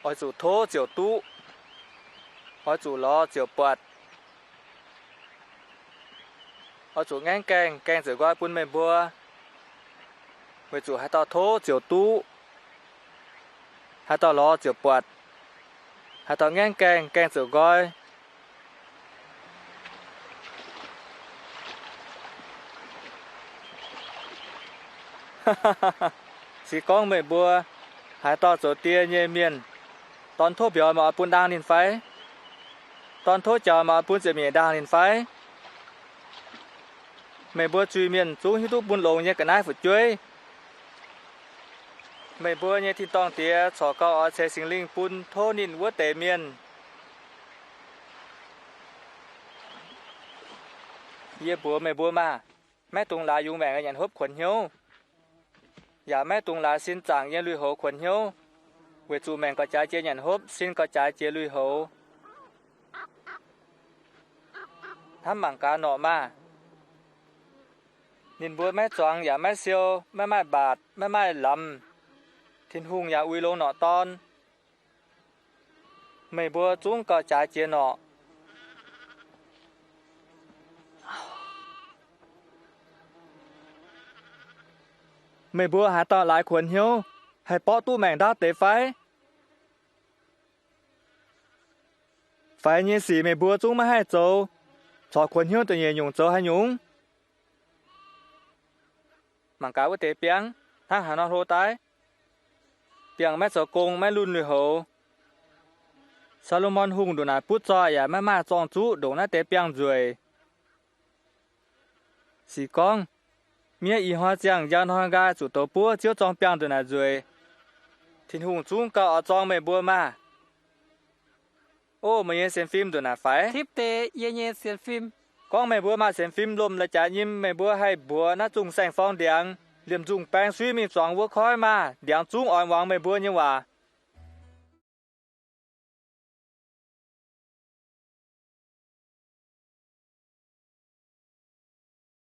Oix zuqc tov ziouc duqv. Oix zuqc lorz ziouc buatc. Oix zuqc ngaengv gaengh, gaengh ziouc nqoi bun meih mbuo. Weic zuqc haaix dauh tov ziouc duqv, haaix dauh lorz ziouc buatc, haaix dauh ngaengv gaengh, gaengh ziouc nqoi. Se gorngv meih mbuo, haaix dauh zoux die nyei mienh, dorn tov mbiauz meih oix bun ndaang ninh fai? Dorn tov jaux meih oix bun ziepc nyeic ndaang ninh fai? Meih mbuo zuiz-mienh zungv hiuv duqv bun longx nyei ga'naaiv fu'jueiv. Meih mbuo nyei tin-dorngh Diex corc gauh oix ceix Singx Lingh bun tov ninh wuov deix mienh. Yie mbuox meih mbuo maah! Maiv dungx laaix yungz maengc nyei nyanc hopv kuonx hnyouv, yaac maiv dungx laaix sin zaangc nyei lui-houx kuonx hnyouv, weic zuqc maengc gauh jaaix jiex nyanc hopv, sin gauh jaaix jiex lui-houx. Hnamv mangc gaax norqc maah! Ninh mbuo maiv zuangx yaac maiv siou, maiv maaih mbaatc, maiv maaih lamz. Tin-Hungh yaac uix longx norqc dorn. Meih mbuo zungv gauh jaaix jiex norqc. Meih mbuo haaix dauh laaix kuonx hnyouv, haih borqv duqv maengc ndaauv deix fai? Faix nyei sic meih mbuo zungv maiv haih zoux, corc kuonx hnyouv da'nyeic nyungc zoux haaix nyungc? Mangc gaax wuov deix biangv hnangv haaix nor hlo daaih. Biangh maiv zoux gong, maiv lunh lui-houx. Saa^lo^morn Hungh ndongc naaic butv zoih yaac maiv maaih zorng-zuqv ndongc naaiv deix biangh nzueic. Sic gorngv, miev ih hnoi ziangh njang hnoi nqaai zuqc douz buov Ziouv zorng biangh ndongc naaic nzueic. Tin-Hungh zungv gauh oix zorng meih mbuo maah! O, meih nyei sienx fim ndongc naaic faix? Tipv deix yie nyei sienx fim. Gorngv meih mbuo maaih sienx fim lomh la'jaaix nyim, meih mbuo haih mbuox naaiv zungh saeng-forng ndiangx, liemh nzungh baeng suiv mingh zuangx wuov koiv maah! Ndiangx zungv oix muangx meih mbuo nyei waac.